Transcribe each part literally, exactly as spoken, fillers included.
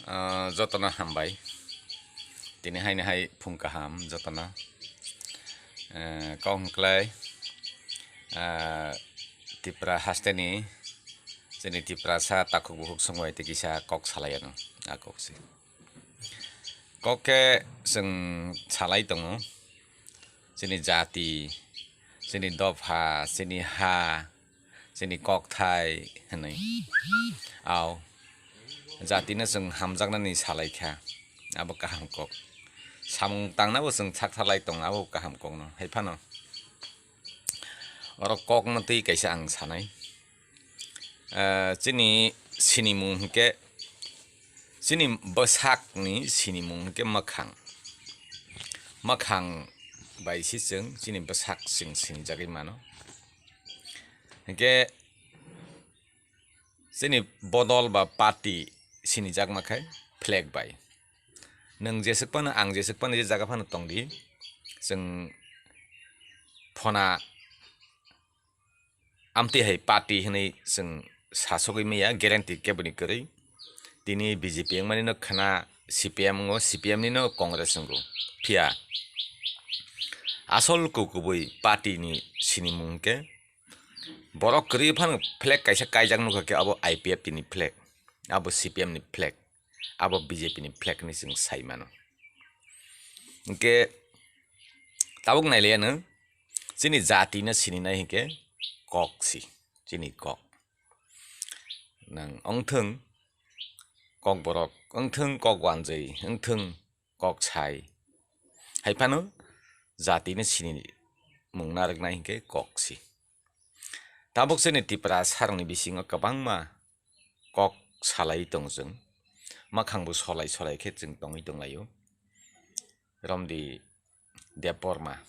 Ah, jotono hambai. Tini haino hai phung kaham jotono. Eh, kok hwnkhlai, ah, Tipra hasteni, chini Tiprasa takhuk bukhuk songbai tei kisa kok salai ano, a kok se. Kok khe chwng salai tongo, chini jati, chini dopha, chini ha, chini kokthai hwnwi. Au, jatino chwng hamjaknani salai kha, abo kaham kok. Samung tangnabo chwng sak salai tongo, abo kaham kokno. Hai phano oro kokno twi kaisa ang sanai. Ah, chini sinimung hwnkhe, chini bwsakni sinimung hwnkhe mwkhang. Mwkhang bai se chwng chini bwsak chwng sinijagwi mano. Hwnkhe chini bodol ba party sinijakma khe flag bai. Nwng jeswk phano, ang jeswk phano, je jaga phano tongdi, chwng phona amtwi hai party hwnwi chwng sasogwi maya, guarantee keboni kwrwi. Tini B J P wngmani no khna C P M wngo, C P M ni no Congress wngo. Phiya asol kukubui party ni sinimung khe borok kwrwi phano flag kaisa kaijak nukha khe abo I P F T ni flag, abo C P M ni flag, abo B J P ni flag hwnwi chwng sai mano. Hwnkhe tabuk nailaiya nwng chini jati no sininai hwnkhe kok si, chini kok. Nang wngthwng kok borok, wngthwng kok wanjwi, wngthwng kok sai. Hai phano jati no sinimung narwknai hwnkhe kok si. Tabuk chini Tiprasa rokni bisingo kwbangma kok salai tongo chwng. Mwkhangbo solai solai khe chwng tongwi tonglaio. Romdi Debbarma,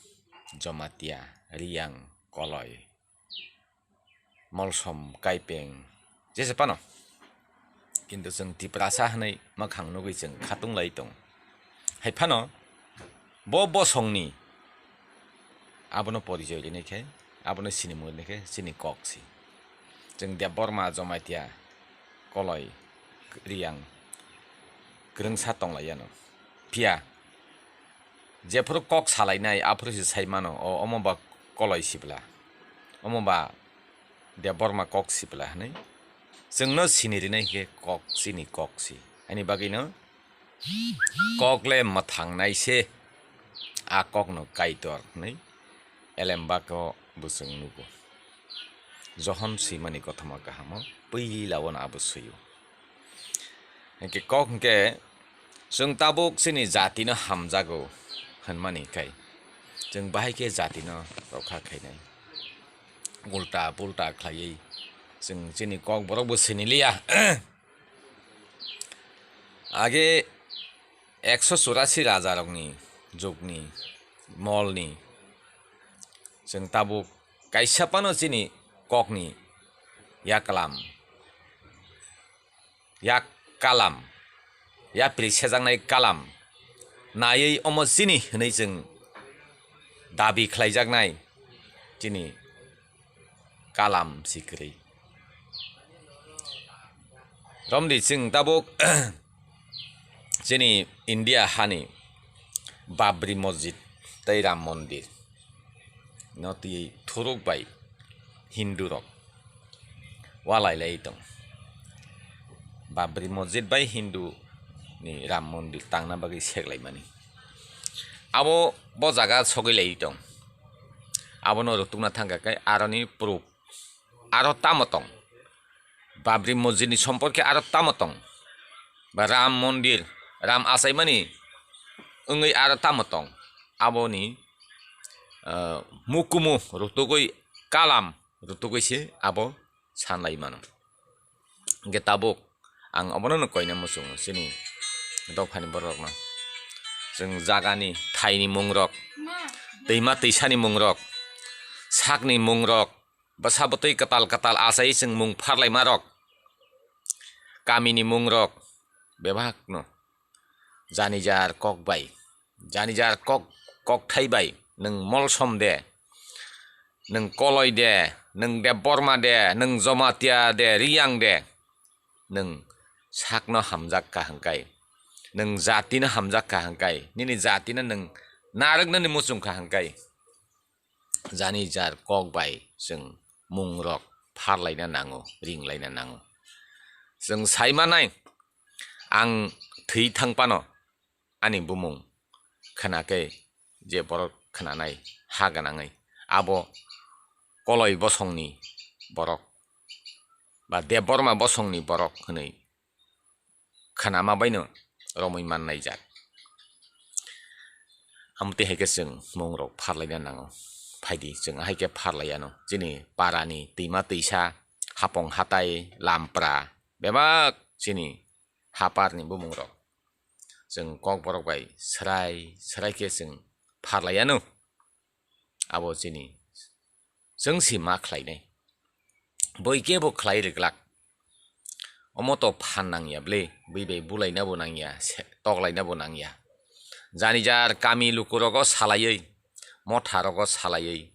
Jamatia, Riyang, Koloi, Molsom, Kaipeng, jesa phano. Kintu chwng Tiprasa hwnwi mwkhang nugwi chwng khatung lai tongo. Hai phano bo bosongni abono porichoi rinai khe, abono sinimung rinai khe chini kok si. Chwng Debbarma, Jamatia, Koloi, Riyang kwrwngsa tonglaiyano. Phiya jephuru kok salainai aphuru se sai mano, o, omo ba Koloi sibla, omo ba Debbarma kok sibla hwnwi chwngno sini rinai khe kok chini kok si. Ani bagwino kok le mwthang nai se, a kokno Kaitor hwnwi elembako bo chwng nugo. Johon swimani kothoma kahamo puila ono abo swio. Hwnkhe kok hwnkhe chwng tabuk chini jatino hamjago hwnmani khai chwng bahai khe jatino rokha khainai. Ulta pulta khlaiwi chwng chini kok borok bo siniliya. Age ekso churasi rajarokni jugni molni chwng tabuk kaisa phano chini kokni yaklam, yak kalam, yapri sejaknai kalam naiwi omo chini hwnwi chwng dabi khlaijaknai chini kalam si kwrwi. Romdi chwng tabuk chini India hani Babri Masjid tei Ram Mondir no twi thuruk bai Hindu rok walai lai tong. Babri Masjid bai Hindu ni Ram Mondir tangna bagwi seklaimani. Abo bo jaga sogwi lai tong. Abono rwtwkna thangkha khe aroni proof aro tamo tong? Babri Masjid ni somporke aro tamo tong? Ba Ram Mondir, Ram achaimani wngwi aro tamo tong? Aboni, ah, mukumu rwtugwi kalam rwtugwi se abo sanlai mano. Hwnkhe tabuk ang obono no koina muchungo chini dophani bororokno. Chwng jagani, thaini mungrok, twima twisani mungrok, sakni mungrok, bwsa bwtwi kwtal kwtal achai chwng mung pharlaimarok, kamini mungrok bebakno janijar kok bai, janijar kok, kokthai bai, nwng Molsom de, nwng Koloi de, nwng Debbarma de, nwng Jamatia de, Riyang de, nwng sakno hamjak kha hwnkhe, nwng jatino hamjak kha hwnkhe, nini jatino nwng narwknani muchung kha hwnkhe, jani jar kok bai chwng mungrok pharlaina nango, ringlaina nango. Chwng sai manai, ang thwi thang phano ani bumung khna khe je borok khnanai ha gwnangwi, abo Koloi bosongni borok ba Debbarma bosongni borok hwnwi khnama baino romwi mannaijak. Amtwi hai khe chwng mungrok pharlaina nango. Phaidi, chwng ahai khe pharlaiano. Chini parani twima twisa, hapong hatai, lampra, bebak chini haparni bumungrok chwng kokborok bai swrai swrai khe chwng pharlaiano. Abo chini chwng si ma khlainai. Boi kebo khlai rwglak. Omo to phan nangya ble, bui bai bulaina bo nangya, se-, toklaina bo nangya. Jani jar kami luku rogo salaiwi, motha rogo salaiwi,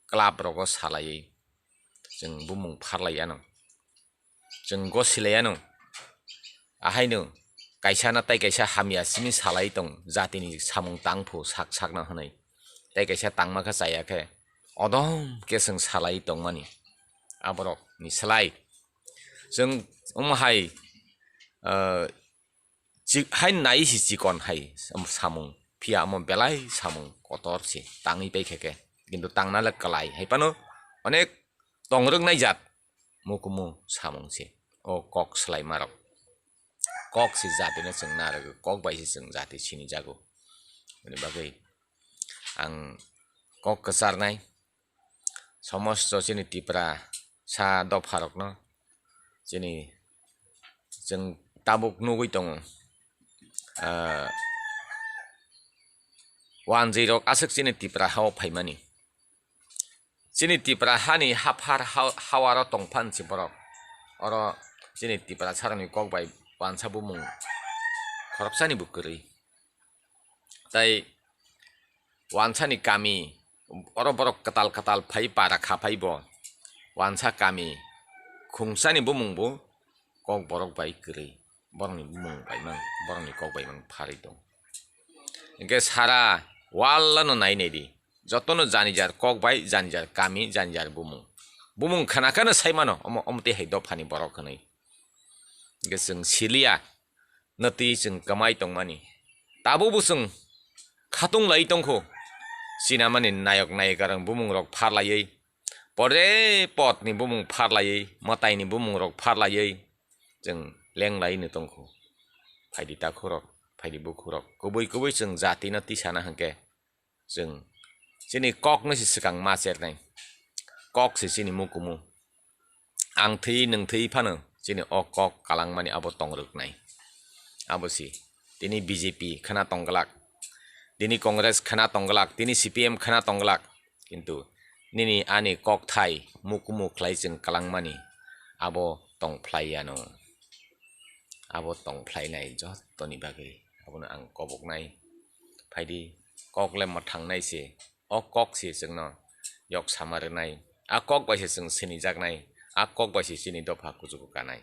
club rogo salaiwi, chwng bumung pharlaiano. Chwng go silaiano. Ahaino kaisa na tai kaisa hamya simi salai tong, jatini samung tangphu sak sakno hwnwi. Tai kaisa tangma khe chaya khe odom khe chwng salai tongmani. Aborok ni slai chwng omo hai, ah, chi-, hai nai si chikon hai samung, phiya omo belai samung kotor se tangwi pai khe khe, kintu tangna le kwlai hai phano onek tong rwknai jat mukumu samung se o kok swlaimarok. Kok se jatino chwng narwgo, kok bai se chwng jati sinijago. Aboni bagwi ang kok kwcharnai somosto chini Tiprasa dopharokno, chini chwng tabuk nugwi tongo, ah, wanjwi rok aswk chini Tipra hao phaimani. Chini Tipra hani haphar ha-, hawaro tongphan si borok. Oro chini Tiprasarokni kok bai wansa bumung khoroksani bo kwrwi. Tai wansani kami, oro borok kwtal kwtal phai para kha phai bo. Wansa kami khungsani bumung bo kok borok bai kwrwi. Borokni bumung bai mang, borokni kok bai mang pharwi tong. Hinkhe sara world no nai nai di. Jotono jani jar kok bai, jani jar kami, jani jar bumung. Bumung khana kheno sai mano, omo, omo twi hai dophani borok hwnwi. Hinkhe chwng siliya, natwi chwng kwmai tongmani. Tabukbo chwng khatung lai tongkho. Sinamani nayok nayika rok bumung rok pharlaiwi, pore potni bumung pharlaiwi, mwtaini bumung rok pharlaiwi, chwng lenglai no tongkho. Phaidi takhurok, phaidi bukhurok, kubui kubui chwng jatino tisana hwnkhe, chwng chini kokno se swkang ma chernai. Kok se chini mukumu. Ang thwi, nwng thwi phano chini o kok kalangmani abo tong rwknai. Abo se tini B J P khna tong glak, tini Congress khna tong glak, tini C P M khna tong glak. Kintu nini ani kokthai mukumu khlai chwng kalangmani abo tong phlai yano. Abo tong phlainai jotoni bagwi abono ang koboknai. Phaidi, kok le mwthangnai se, o kok se chwngno yok sama rwnai. A kok bai se chwng sinijaknai, a kok bai se chini dopha kuchugo kanai.